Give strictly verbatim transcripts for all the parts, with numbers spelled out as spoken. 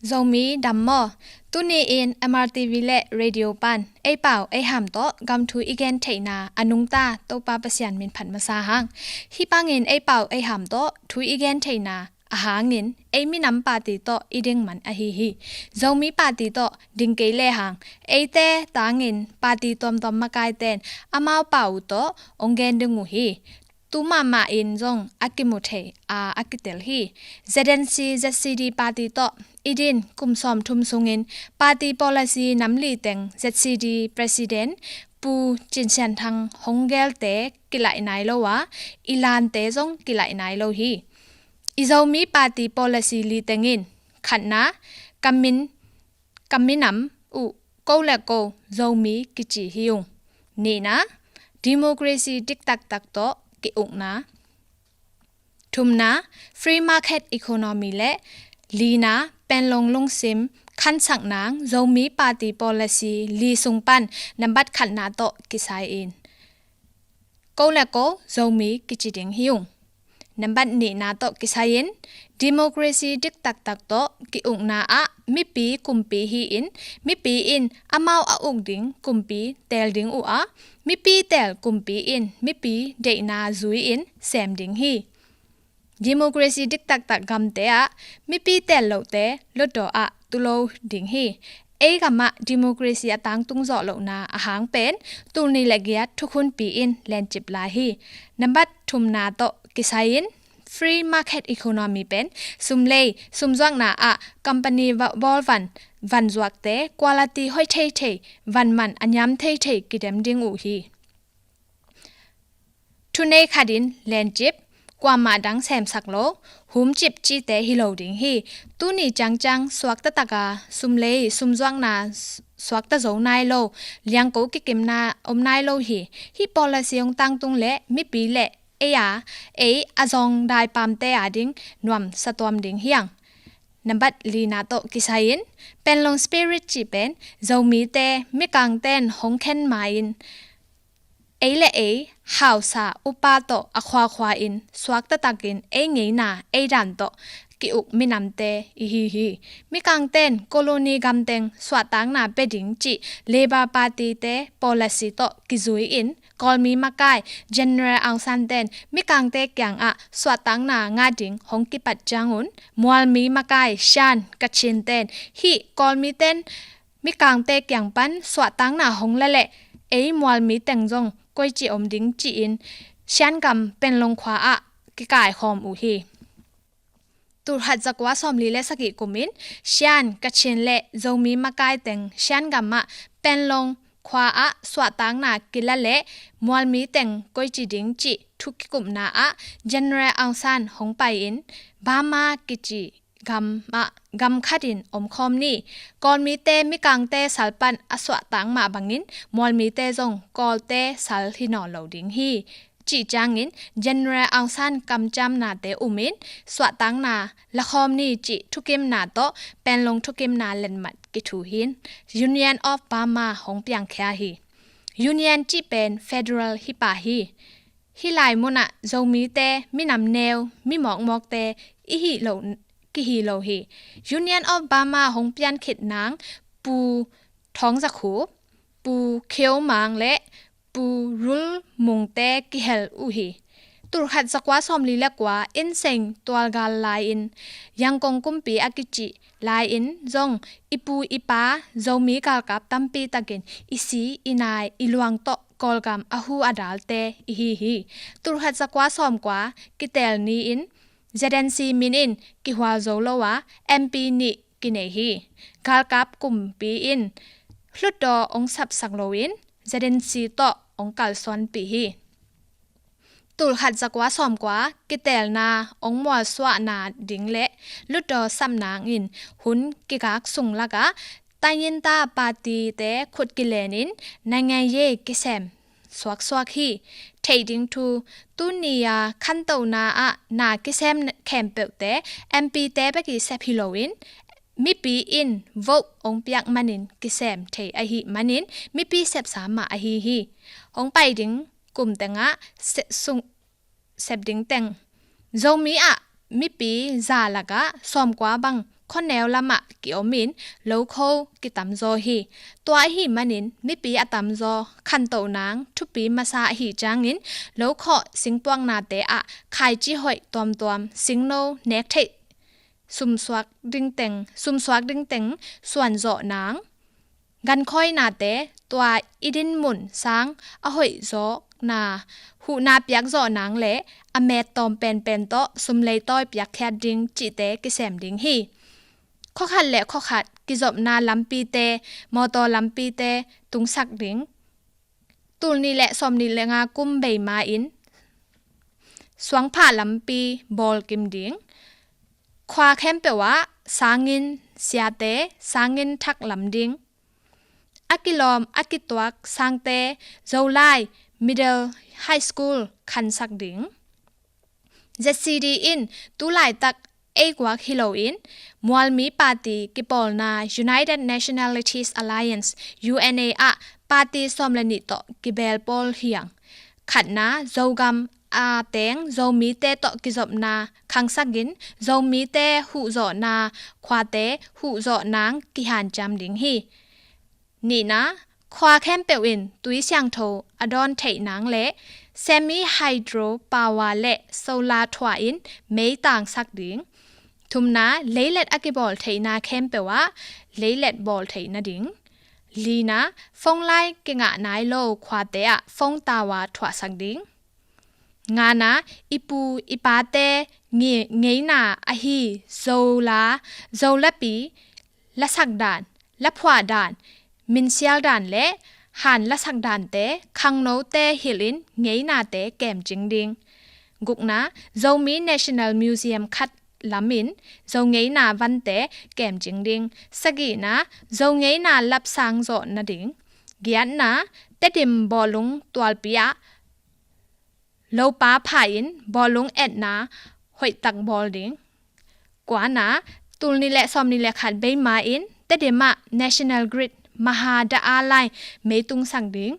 Zomi dam maw? Tuni in M R T V le radio pan ei pau ei ham tawh gam thu i gen theihna a nungta Topa Pasian min phat masa hang. Hih bangin ei pau ei ham tawh thu i gen theihna a hangin ei minam party tawh i ding man ahi hi. Zomi party tawh ding kei le hang, eite tangin party tuamtuam makaiten amau pau tawh ong gen ding uh hi. Tu mahmah in zong a kimu thei a a kitel hi. Z N C Z C D party tawh i din kum sawm thum sungin party policy nam li teng Z C D president Pu Cin Sian Thang hong gelte kilaih nai lo a, i lante zong kilaih nai lo hi. I Zomi party policy li tengin, khatna, ka min, ka minam uh ko le ko Zomi kici hi ung. Nihna, democracy diktaktak tawh ki-ukna. Thumna, free market economy le lina, Panglong lungsim khansak nang Zomi party policy li sung pan nambat khatna tawh kisai in ko le ko Zomi kici ding hi ung. Nambat nihna tawh kisai in democracy diktaktak tawh ki-ukna ah mipi kumpi hi-in, mipi in amau a uk ding kumpi teel ding uh a, mipi teel kumpi in mipi deihna zui-in sem ding hi. Democracy diktaktak gamte ah mipi teel lohte lotdaw ah tu lo ding hi. Ei gam ah democracy a tangtung zawh lohna a hang pen tul nih le giat thukhunpi in lencip lai hi. Nambat thumna tawh kisai in free market economy pen sumlei sumzuakna ah company va-, bawlvan vanzuakte quality hoih theithei, vanman a niam theithei kidem ding uh hi. Thunei khat in lencip, kuamah dang semsak lo, humcip cite hi lo ding hi. Tuni ciangciang suakta taka sumlei sumzuakna suakta zo nai lo, liangko kikimna om nai lo hi. Hih policy hong tangtung le mipi le ei a, ei a zong daipamte a ding nuam satuam ding hiang. Nambat lina tawh kisai in Panglong spirit cih pen Zomite mikangten hong khen ma-in ei le ei hausa upa tawh a khuakhua in suakta takin ei ngeina ei dan tawh ki-uk minamte i hi hi. Mikangten colony gamteng suahtakna pia ding cih Labour Party te policy tawh kizui in Kawlmi makai General Aung San ten mikangte kiangah suahtakna ngah ding hong kipat ciangun Mualmi makai Shan Kachin ten hih Kawlmi ten mikangte kiang pan suahtakna hong la leh ei Mualmi teng zong koici om ding ci-in Shan gam Panglong khua ah kikaikhawm uh hi. Tulkhat zakua sawmli le sagih kumin Shan, Kachin le Zomi makai teng Shan gam ah Panglong khua ah suahtakna kila leh Mualmi teng koici ding cih thu kikupna ah General Aung San hong pai-in Burma kici gam ah gam khat in omkhawm ni. Kawlmite mikangte salpan a suahtak mah bangin Mualmite zong Kawlte sal hi nawn lo ding hi, cih ciangin General Aung San kamciamnate umin suahtakna lakhawm ni cih thukimna tawh Panglong thukimna letmat kithu hin Union of Burma hong piangkhia hi. Union cih pen federal hi pah hi. Hih lai munah Zomite minam neu, mi mawkmawkte i hi lo, kihi lo hi. Union of Burma hong pian khit nang Pu Thawng Za Khup, Pu Khieu Mang le Pu Rul Mungte kihel uh hi. Tulkhat zakua sawmli le kua Insein tualgal lai-in Yangkong kumpi a kicih lai-in zong i pu i pa Zomi galkap tampi takin i si i nai i luang tawh Kawlgam a hu a dalte i hi hi. Tulkhat zakua sawmkua kitel ni-in Z N C min in kihual zo lo a M P nih kinei hi. Galkap kumpi in hlutdaw ong sapsak loin Z N C tawh ong kalsuanpih hi. Tulkhat zakua sawmkua kitelna ong mualsuahna ding le hlutdaw sap nangin hun kigak sung lakah Tayinta party te khut kilenin naingai ye kisem suaksuak hi. Theih ding thu, tuni a khantohna ah na kisem khempeuhte M P te bek i sep hi loin mipi in vote ong piak manin kisem thei ahih manin mipi sepsa mah ahi hi. Hong pai ding kum tengah se-, sung, sep ding teng Zomi ah mipi za lakah sawmkua bang khuaneu lamah ki-om in lokho kitamzaw hi. Tua ahih manin mipi a tamzaw khantoh nang thupi masa ahih ciangin lokhawh singpuaknate ah khaici hoih tuamtuam, singno nek theih, sumsuak ding teng, sumsuak ding teng suanzawh nang, gankhawinate, tua i dinmun sang a hoihzawkna, huhna piakzawh nang le a met tawm penpen tawh sum leitawi piakkhiat ding cihte kisem ding hi. Khuakhat le khuakhat kizopna lampite, mawtaw lampite tungsak ding. Tul nih le sawmnih le nga kum beima in suangphah lampi bawlkim ding. Khua khempeuh ah sangin siate sangin thak lam ding. A kilawm a kituak sangte Zolai Middle High School khansak ding. Z C D in tu laitak ei guak hi loin mualmi party kipawlna United Nationalities Alliance, U N A ah party sawm le nih tawh kibeel pawl hi hang. Khatna, Zogam a teng Zomite tawh kizopna khangsakin Zomite huhzawhna khuate huhzawh nang kihanciam ding hi. Nihna, khua khempeuh in tui siangtho a dawn theih nang le semi hydro power le solar thuah in mei tangsak ding. Thumna, leilet a kibawl theihna khempeuh ah leilet bawl theih nading. Lina, phone line kingah nai lo khuate ah phone tower thuahsak ding. Ngana, i pu i pate nge-, ngeina ahi Zola, Zolapi, lasak dan, laphuah dan, minsial dan le han lasak dante khangnote hilhin ngeinate kemcing ding. Gukna, Zomi National Museum khat lamin Zo ngeina vante kemcing ding. Sagihna, Zo ngeina lapsang zawh nading. Giatna, Tedim bawlung tualpi ah lopa pha in bawlung etna hoihtak bawl ding. Kuana, tul nih le sawmnih le khat beima in Tedim ah National Grid maha da a lai mei tungsak ding.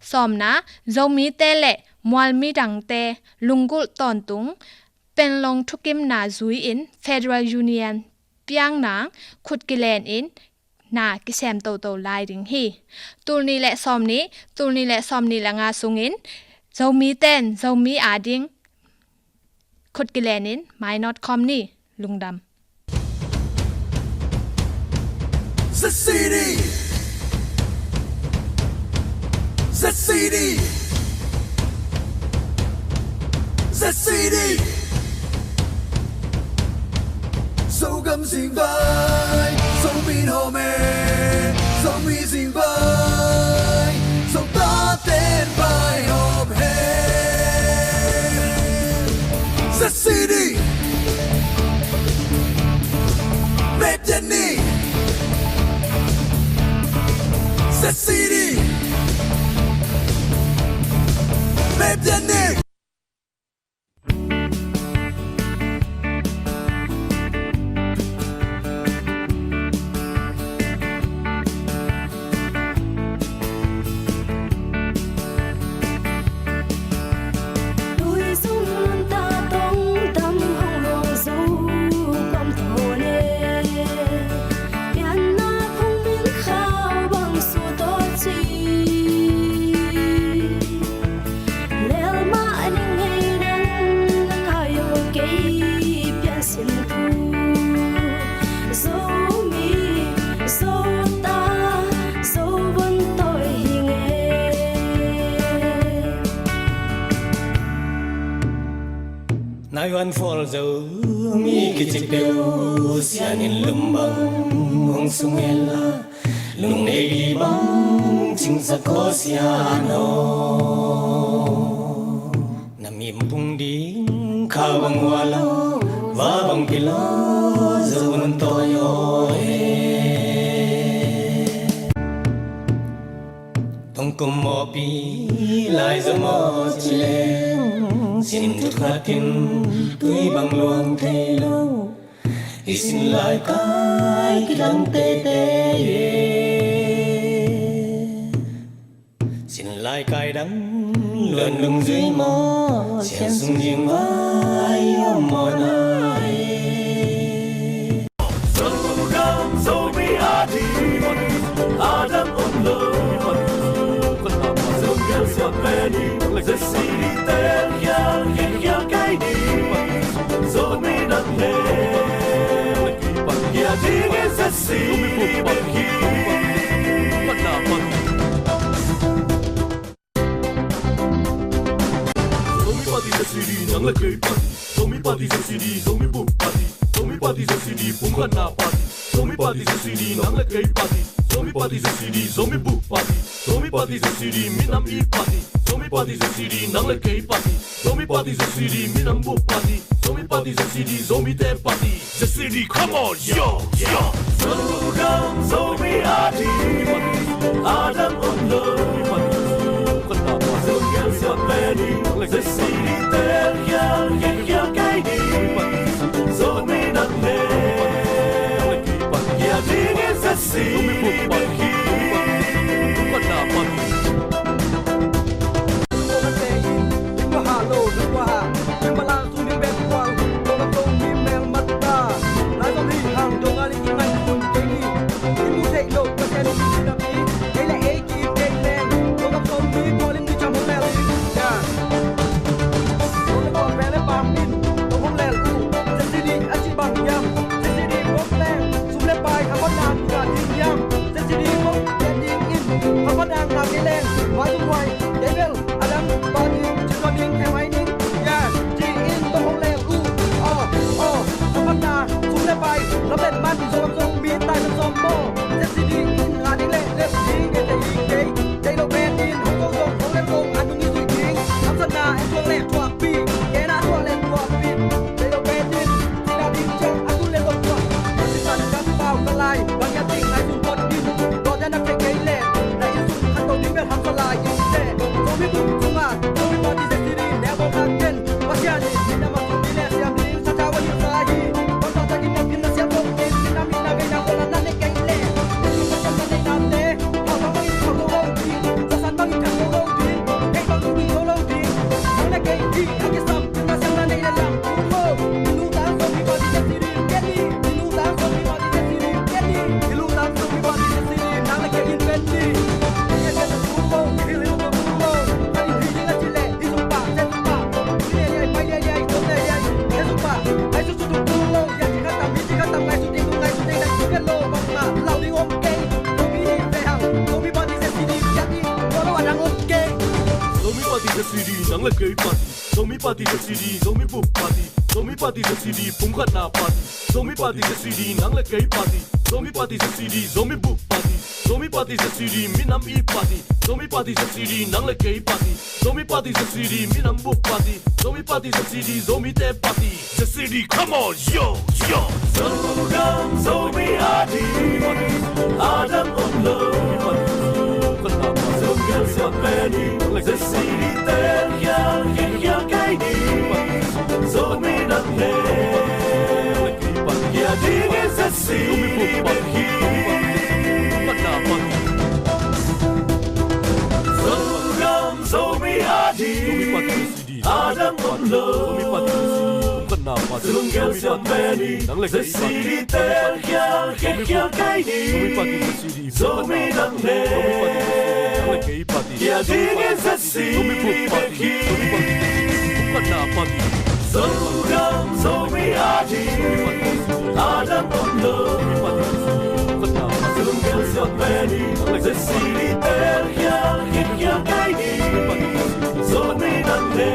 Sawmna, Zomite le mualmi dangte lunggulh tawntung Panglong thukimna zui-in Federal Union piang nang khut kilen in na kisem toto lai ding hi. Tul nih le sawmnih, tul nih le sawmnih le nga sungin Zomi ten Zomi ading khut kilen in mainawt khawm ni. Lungdam. Z C D. Z C D. Z C D. Zogam zingvai, Zomi home, Zomi zingvai, Zota ten vai home. Z C D. Mepjani. Z C D. Mepjani. Nai van fol Zomi kici peuh siangin lum bang hong sung hen la, lung nei li bang cingsak kawsia no. Na mimpung ding kha bang ua lo, va bang pilo, Zo van tawi aw e. Tongkum mawpi lai za maw ci leng, sin thut khat in tui bang luang thei lo. I sin lai kai kidang teitei e. Sin lai kai dang luan lungzui maw, sian sung zing vai om maw na e. Zesidi tel khial khial khial kei ni. Zomi nang le kei pa, kia ding in Zesidi bek hi. Zomi Party Zesidi nang le kei pa. Zomi Party Zesidi Zomi Bup Party. Zomi Party Zesidi pumkhatna party. Zomi Party Zesidi nang le kei party. Zomi Party Zesidi Zomi Bup Party. Zomi Party Zesidi minam i party. Zomi Party Zesidi nang le kei party. Zomi Party Zesidi minam bup party. Zomi Party Zesidi Zomite party. Zesidi, come on, yo, yo. Zogam Zomi Party. Adam Omlo. Zogam Siapeni. Zesidi tel khial khial khial kei ni. Zomi nang le kia ding in Zesidi bek hi. Zomi Party Zesidi nang le kei party. Zomi Party Zesidi Zomi Bup Party. Zomi Party Zesidi pumkhatna party. Zomi Party Zesidi nang le kei party. Zomi Party Zesidi Zomi Bup Party. Zomi Party Zesidi minam i party. Zomi Party Zesidi nang le kei party. Zomi Party Zesidi minam bup party. Zomi Party Zesidi Zomite party. Zesidi, come on, yo, yo. Zogam Zomi Party. Adam Omlo. Zogam Siapeni. Zesidi tel khial khial khial kei ni. Zomi nang le kia ding in Zesidi bek hi. Zogam Zomi Party. Adam Omlo. Zogam Siapeni. Zesidi tel khial khial khial kei ni. Zomi nang le kia ding in Zesidi bek hi. Zogam Zomi Party. Adam Omlo. Zogam Siapeni. Zesidi tel khial khial khial kei ni. Zomi nang le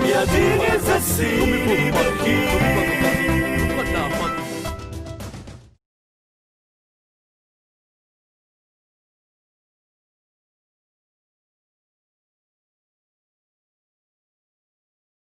kia ding in Zesidi bek hi.